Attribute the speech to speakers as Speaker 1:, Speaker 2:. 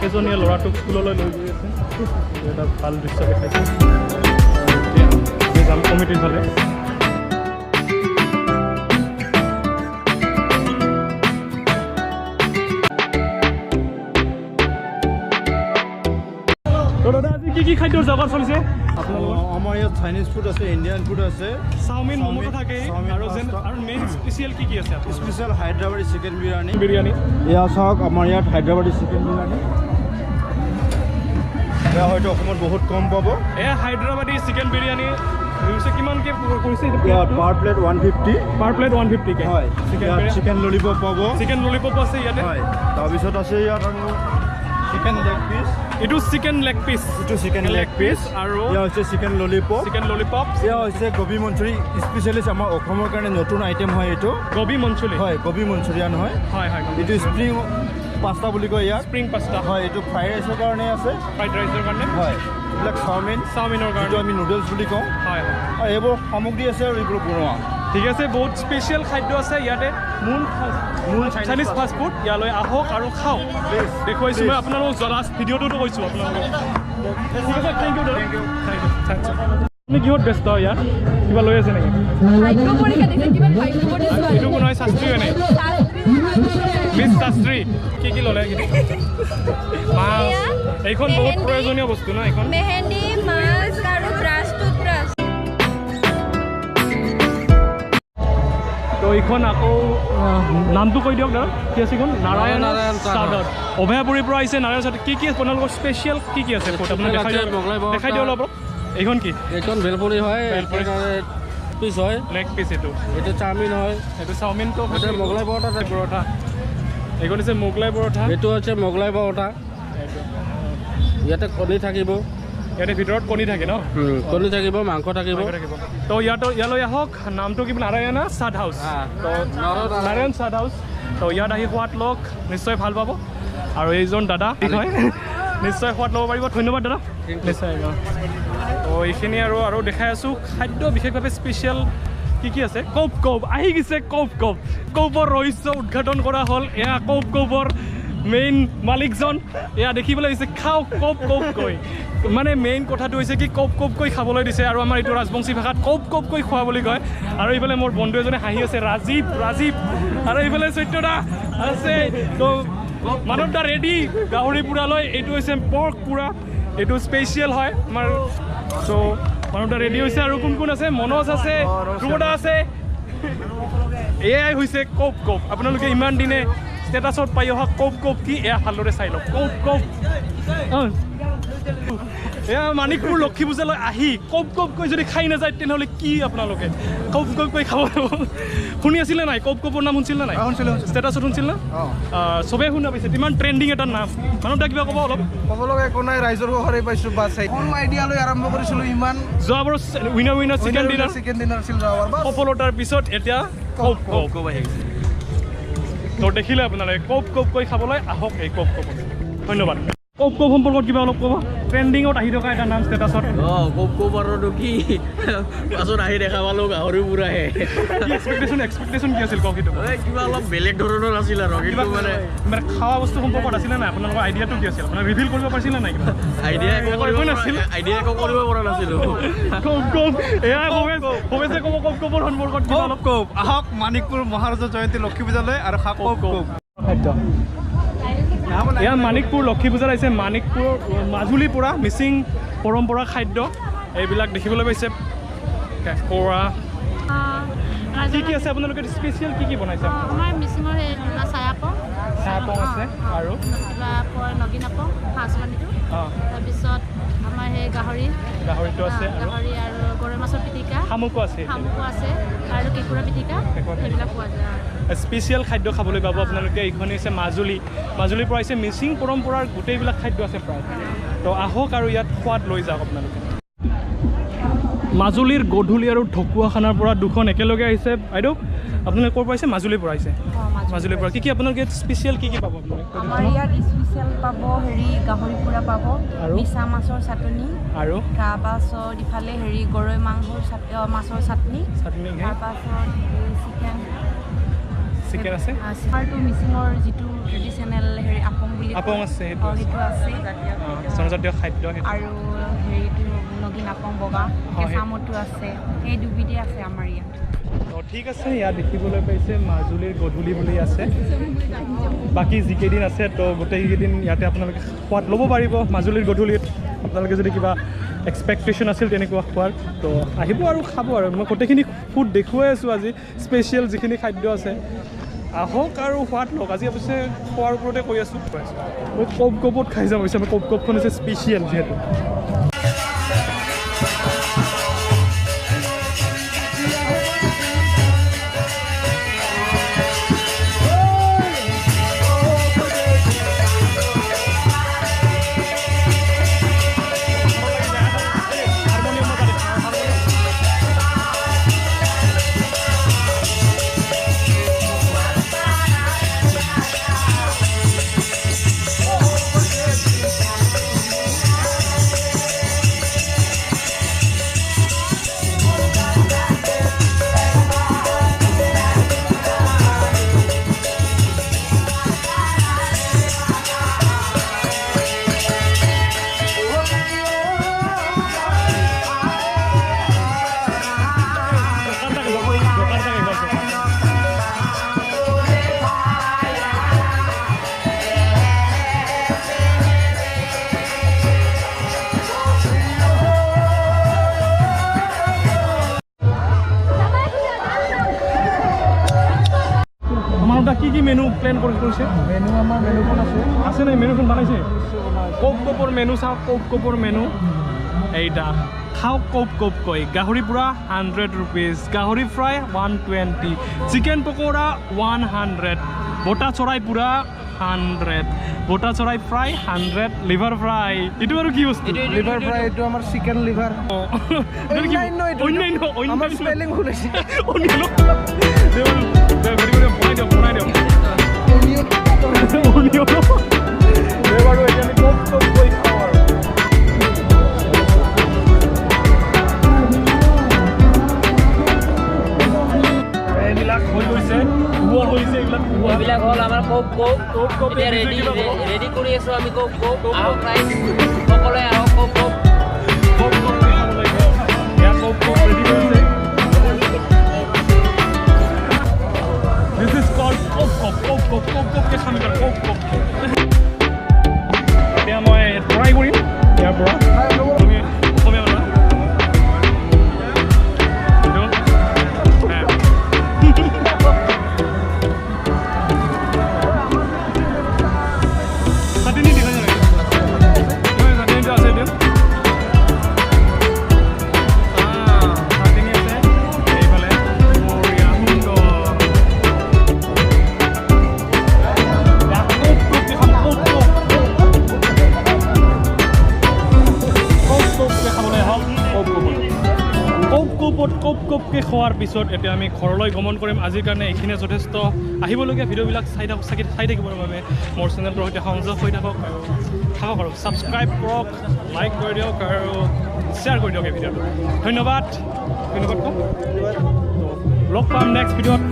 Speaker 1: এজনীয়ে ল'ৰাটোক স্কুললৈ লৈ গৈ আছে। এইটো এটা ভাল দৃশ্য দেখাইছে। এতিয়া আমি যাম কমিটিৰ ফালে। তো দাদা, আজি কি কি খাদ্যৰ যোগাৰ চলিছে আপোনালোকৰ?
Speaker 2: আমাৰ ইয়াত চাইনিজ ফুড আছে, ইণ্ডিয়ান ফুড আছে।
Speaker 1: চাওমিন, ম'ম'টো থাকেই।
Speaker 2: চাওমিন,
Speaker 1: আৰু যেন
Speaker 2: পাস্তা।
Speaker 1: আৰু মেইন স্পেচিয়েল কি কি আছে আপোনাৰ?
Speaker 2: Special Hyderabadi chicken biryani.
Speaker 1: বিৰিয়ানী।
Speaker 2: এয়া চাওক, আমাৰ ইয়াত হায়দৰাবাদী চিকেন বিৰিয়ানী। এয়া হয়তো অসমত বহুত কম পাব।
Speaker 1: এয়া হায়দৰাবাদী চিকেন বিৰিয়ানী হৈছে। কিমানকৈ কৰিছে এইটো?
Speaker 2: ইয়াত পাৰ প্লেট 150।
Speaker 1: পাৰ প্লেট 150কৈ।
Speaker 2: হয়।
Speaker 1: চিকেন
Speaker 2: ইয়াত চিকেন ললিপপ পাব।
Speaker 1: চিকেন ললিপপো আছে ইয়াতে।
Speaker 2: হয়, তাৰপিছত আছে ইয়াত আৰু চিকেন লেগ পিচ।
Speaker 1: এইটো চিকেন লেগ পিচ।
Speaker 2: এইটো চিকেন লেগ পিচ।
Speaker 1: আৰু
Speaker 2: এয়া হৈছে চিকেন ললিপপ।
Speaker 1: Chicken lollipop.
Speaker 2: এয়া হৈছে গবি মঞ্চুৰি, স্পেচিয়েলিষ্ট আমাৰ অসমৰ কাৰণে নতুন আইটেম হয় এইটো।
Speaker 1: গবি মঞ্চুৰি।
Speaker 2: হয়, গবি মঞ্চুৰিয়ান হয়।
Speaker 1: হয় হয়
Speaker 2: এইটো স্প্ৰিং পাস্তা বুলি কয় ইয়াক।
Speaker 1: Spring pasta.
Speaker 2: হয়, এইটো ফ্ৰাইড ৰাইচৰ কাৰণে আছে।
Speaker 1: ফ্ৰাইড ৰাইচৰ কাৰণে।
Speaker 2: হয়, এইবিলাক চাওমিন।
Speaker 1: চাওমিনৰ
Speaker 2: যিটো
Speaker 1: কাৰণে।
Speaker 2: আমি নুডলছ বুলি কওঁ।
Speaker 1: হয় হয়
Speaker 2: আৰু এইবোৰ সামগ্ৰী আছে আৰু এইবোৰ বনোৱা।
Speaker 1: ঠিক আছে, বহুত স্পেচিয়েল খাদ্য আছে ইয়াতে। মুন
Speaker 2: মুন
Speaker 1: চাইনিজ ফাষ্ট ফুড, ইয়ালৈ আহক আৰু খাওক।
Speaker 2: Please,
Speaker 1: দেখুৱাইছোঁ মই
Speaker 2: please.
Speaker 1: আপোনালোকক, লাষ্ট ভিডিঅ'টোতো কৈছোঁ আপোনালোকক। ঠিক আছে, thank U দাদা, thank U, thank U. আপুনি কিহত ব্যস্ত ইয়াত? কিবা লৈ আছে নেকি?
Speaker 3: ভাগ্য পৰীক্ষা দিছে, কিমান ভাগ্য দিছো।
Speaker 1: এইটো কোনো হয় শাস্ত্ৰী হয় নাই? মিছ শাস্ত্ৰী, কি কি ল'লে? মাছ, এইখন বহুত
Speaker 3: মেহেন্দি।
Speaker 1: প্ৰয়োজনীয় বস্তু ন এইখন।
Speaker 3: মেহেন্দি, মাস্ক আৰু ব্ৰাছ, টুথব্ৰাছ।
Speaker 1: তো এইখন আকৌ নামটো কৈ দিয়ক দাদা, কি আছে এইখন? নাৰায়ণ
Speaker 4: নাৰায়ণ
Speaker 1: চাদৰ, অভয়াপুৰীৰ পৰা আহিছে নাৰায়ণ চাদৰ। কি কি আপোনালোকৰ স্পেচিয়েল কি কি আছে ফুড আপোনাক দেখাই দিয়ক।
Speaker 4: মোগলাই পৰঠা।
Speaker 1: দেখাই দিয়ক অলপ অলপ। এইখন কি?
Speaker 4: এইখন ভেলপুৰি হয়।
Speaker 1: ভেলপুৰি।
Speaker 4: পিচ হয়।
Speaker 1: লেগ পিচ এইটো।
Speaker 4: এইটো চাওমিন হয়।
Speaker 1: এইটো চাওমিনটো।
Speaker 4: এইটো মোগলাই পৰঠা।
Speaker 1: পৰঠা, এইখন হৈছে মোগলাই পৰঠা।
Speaker 4: এইটো হৈছে মোগলাই পৰঠা।
Speaker 1: এইটো।
Speaker 4: ইয়াতে কণী থাকিব।
Speaker 1: ইয়াতে ভিতৰত কণী থাকে ন?
Speaker 4: কণী থাকিব, মাংস থাকিব।
Speaker 1: মাংস থাকিব। তো ইয়াত ইয়ালৈ আহক। নামটো কি? নাৰায়ণা চাট হাউচ। তো নাৰায়ণ চাট হাউচ। তো ইয়াত আহি সোৱাদ লওক, নিশ্চয় ভাল পাব। আৰু এইজন দাদা হয়, নিশ্চয় সোৱাদ ল'ব পাৰিব। ধন্যবাদ দাদা, নিশ্চয় আহিব। তো এইখিনি আৰু দেখাই আছোঁ খাদ্য বিশেষভাৱে স্পেচিয়েল কি কি আছে। কৌপ কৌপ আহি গৈছে, কৌপ কৌপ, কৌপৰ ৰহস্য উদঘাটন কৰা হ'ল। এয়া কৌপ কৌপৰ মেইন মালিকজন এয়া দেখিবলৈ আহিছে। খাওক কৌপ কৌপকৈ। মানে মেইন কথাটো হৈছে কি, কৌপ কৌপকৈ খাবলৈ দিছে আৰু আমাৰ এইটো ৰাজবংশী ভাষাত কৌপ কৌপকৈ খোৱা বুলি কয়। আৰু এইফালে মোৰ বন্ধু এজনে হাঁহি আছে, ৰাজীৱ, ৰাজীৱ। আৰু এইফালে চৈত্যদা আছে। তো মানৱ দা ৰেডি গাহৰি পোৰালৈ। এইটো হৈছে পৰ্ক পোৰা, এইটো স্পেচিয়েল হয় আমাৰ। চ' মানৱ দা ৰেডি হৈছে। আৰু কোন কোন আছে? মনোজ আছে, ধ্ৰুৱদা আছে। এয়াই হৈছে কৌপ কৌপ। আপোনালোকে ইমান দিনে ষ্টেটাছত পাই অহা কৌপ কৌপ কি, এয়া ভালদৰে চাই লওক। কৌপ কৌপ। এয়া মানিকপুৰ লক্ষী পূজালৈ আহি কৌপ কৌপকৈ যদি খাই নাযায়, তেনেহ'লে কি আপোনালোকে কৌপ কৌপকৈ খাব? শুনি আছিলে নাই? কৌপ কৌপৰ নাম শুনিছিল নে নাই? ষ্টেটাছত শুনিছিল না? চবেই শুনা পাইছে, ইমান ট্ৰেণ্ডিং এটা নাম। মানুহ কিবা ক'ব অলপ?
Speaker 5: ক'ব লগা একো নাই, ৰাইজৰ সহায় পাইছোঁ। বাছ, সৰু আইডিয়া লৈ আৰম্ভ কৰিছিলোঁ ইমান।
Speaker 1: যোৱাবাৰ winner winner chicken dinner.
Speaker 5: Chicken dinner আছিল যোৱাবাৰ, বাছ।
Speaker 1: সফলতাৰ পিছত এতিয়া কৌপ কৌপ। তো দেখিলে আপোনালোকে, কৌপ কৌপকৈ খাবলৈ আহক এই কৌপ কৌপ। ধন্যবাদ। কৌপ কৌপ সম্পৰ্কত কিবা অলপ ক'ব? ট্ৰেণ্ডিঙত আহি থকা এটা নাম ষ্টেটাছত।
Speaker 4: অঁ, কৌপ কৌপ আৰুনো কি, পাছত আহি দেখা পালোঁ গাহৰি পোৰাহে।
Speaker 1: কি এক্সপেক্টেশ্যন কি আছিল কওক সেইটো।
Speaker 4: এই কিবা অলপ বেলেগ ধৰণৰ আছিল আৰু
Speaker 1: কিবা
Speaker 4: কিন্তু মানে
Speaker 1: মানে খোৱা বস্তু সম্পৰ্কত আছিলে নাই? আপোনালোকৰ আইডিয়াটো কি আছিল? আপোনাৰ ৰিভিল কৰিব পাৰিছিলে নাই কিবা?
Speaker 4: আইডিয়া একো
Speaker 1: একো
Speaker 4: কৰিব
Speaker 1: নাছিল?
Speaker 4: আইডিয়া একো কৰিব পৰা নাছিলোঁ।
Speaker 1: কৌপ কৌপ, এয়া ভৱেশ, ভৱেশে ক'ব কৌপ কৌপৰ সম্পৰ্কত কিবা অলপ।
Speaker 5: কৌপ, আহক মানিকপুৰ মহাৰাজা জয়ন্তী লক্ষী পূজালৈ আৰু খাওক কৌপ কৌপ।
Speaker 1: খাদ্য এয়া মানিকপুৰ লক্ষী পূজাত আহিছে। মানিকপুৰ মাজুলীৰ পৰা মিচিং পৰম্পৰা খাদ্য এইবিলাক দেখিবলৈ পাইছে। কেঁকোৰা, কি কি আছে আপোনালোকে? স্পেচিয়েল কি কি বনাইছে?
Speaker 6: আমাৰ মিচিঙৰ সেই কিবা চায়াপং।
Speaker 1: চায়াপং আছে আৰু
Speaker 6: কিবা নগিন আপং, সাজপানীটো। তাৰপিছত আমাৰ সেই গাহৰি।
Speaker 1: গাহৰিটো আছে আৰু
Speaker 6: গাহৰি আৰু গৰৈ মাছৰ পিটিকা।
Speaker 1: শামুকো আছে।
Speaker 6: শামুকো আছে আৰু কেঁকুৰা পিটিকা।
Speaker 1: কেঁকুৰা।
Speaker 6: সেইবিলাক পোৱা যায়।
Speaker 1: স্পেচিয়েল খাদ্য খাবলৈ পাব আপোনালোকে। এইখন হৈছে মাজুলী, মাজুলীৰ পৰা আহিছে মিচিং পৰম্পৰাৰ গোটেইবিলাক খাদ্য আছে প্ৰায়। তো আহক আৰু ইয়াত সোৱাদ লৈ যাওক আপোনালোকে। মাজুলীৰ গধূলি আৰু ঢকুৱাখানাৰ পৰা দুখন একেলগে আহিছে। বাইদেউ, আপোনালোকে ক'ৰ পৰা আহিছে? মাজুলীৰ পৰা আহিছে। মাজুলীৰ পৰা কি কি আপোনালোকে স্পেচিয়েল কি কি পাব আপোনালোকে?
Speaker 7: আমাৰ ইয়াত স্পেচিয়েল পাব হেৰি গাহৰি পোৰা পাব।
Speaker 1: আৰু?
Speaker 7: মিছা মাছৰ চাটনি।
Speaker 1: আৰু?
Speaker 7: তাৰপাছত ইফালে হেৰি গৰৈ মাংসৰ মাছৰ চাটনি।
Speaker 1: চাটনি হে?
Speaker 7: তাৰপাছত চিকেন।
Speaker 1: চিকেন আছে।
Speaker 7: আমাৰটো মিচিঙৰ যিটো ট্ৰেডিশ্যনেল হেৰি আপং বুলি কয়।
Speaker 1: আপং আছে, সেইটো
Speaker 7: অঁ,
Speaker 1: আছে।
Speaker 7: সেইটো আছে।
Speaker 1: অঁ, জনজাতীয় খাদ্য সেইটো।
Speaker 7: আৰু হেৰিটো নগিন আপং বগা কেঁচামতো আছে, সেই দুবিধেই আছে আমাৰ ইয়াত।
Speaker 1: তো ঠিক আছে, ইয়াত দেখিবলৈ পাইছে মাজুলীৰ গধূলি বুলি আছে। বাকী যিকেইদিন আছে তো গোটেইকেইদিন ইয়াতে আপোনালোকে সোৱাদ ল'ব পাৰিব মাজুলীৰ গধূলিত। আপোনালোকে যদি কিবা এক্সপেক্টেশ্যন আছিল তেনেকুৱা খোৱাৰ, তো আহিব আৰু খাব। আৰু মই গোটেইখিনি ফুড দেখুৱাই আছোঁ আজি, স্পেচিয়েল যিখিনি খাদ্য আছে, আহক আৰু সোৱাদ লওক। আজি অৱশ্যে খোৱাৰ ওপৰতে কৈ আছোঁ। মই কপ কপত খাই যাম অৱশ্যে, মই কপ কপখন হৈছে স্পেচিয়েল যিহেতু। আমাৰ কি কি মেনু প্লেন কৰিছে?
Speaker 5: মেনু আমাৰ মেনুখন আছে।
Speaker 1: আছে নাই? মেনুখন বনাইছে। কপ কপৰ মেনু চাওক, কপ কপৰ মেনু এইটা খাওক কপ কপ কৈ। গাহৰি পোৰা 100 ৰুপিজ, গাহৰি ফ্ৰাই 120, চিকেন পকোৰা 100, বটা চৰাই পোৰা 100, বটা চৰাই ফ্ৰাই 100, লিভাৰ ফ্ৰাই। এইটো আৰু কি বস্তু?
Speaker 5: লিভাৰ ফ্ৰাই এইটো আমাৰ চিকেন লিভাৰ। অন্যান্য, এইটো
Speaker 1: অন্যান্য,
Speaker 5: আমাৰ
Speaker 1: অন্যান্য।
Speaker 5: স্পেলিং ভুল হৈছে।
Speaker 1: অন্যান্য। বনাই দিয়ক, বনাই দিয়ক। অনিয়ন। বাৰু এতিয়া আমি কপ কপ কৰি খাওঁ আৰু। এইবিলাক হৈ গৈছে, হোৱা হৈছে এইবিলাক হোৱা।
Speaker 4: এইবিলাক হ'ল আমাৰ কপ কপ।
Speaker 1: কপ কপ।
Speaker 4: এতিয়া
Speaker 1: এই
Speaker 4: ৰেডি
Speaker 1: কিবা ক'ব?
Speaker 4: ৰেডি কৰি আছোঁ আমি কপ কপ। আহক ৰাইজ, সকলোৱে আহক কপ কপ।
Speaker 1: কপ কপ খাব লাগিব। এয়া কপ কপ ৰেডি কৰিছে। This is called কপ কপ, কপ কপ, কপ কপকে খাম এবাৰ, কপ কপ। এতিয়া মই ট্ৰাই কৰিম ইয়াৰ পৰা। তুমি অসমীয়া মানুহ। এইটো, হ্যাঁ। চাটনি দিবা নেকি? নহয়, চাটনিটো আছে এতিয়া। চাটনি আছে এইফালে। বঢ়িয়া, সুন্দৰ। কপ কপকে খাম, কপ কপ। কপ কপকে খাবলৈ আহক কপ কপত। কপ কপত কপ কপকে খোৱাৰ পিছত এতিয়া আমি ঘৰলৈ গমন কৰিম। আজিৰ কাৰণে এইখিনিয়ে যথেষ্ট। আহিবলগীয়া ভিডিঅ'বিলাক চাই থাকক, চাই থাকিবৰ বাবে মোৰ চেনেলটোৰ সৈতে সংযোগ হৈ থাকক আৰু থাকক আৰু ছাবস্ক্ৰাইব কৰক, লাইক কৰি দিয়ক আৰু শ্বেয়াৰ কৰি দিয়ক এই ভিডিঅ'টো। ধন্যবাদ, ধন্যবাদ কওক। লগ পাম নেক্সট ভিডিঅ'ত।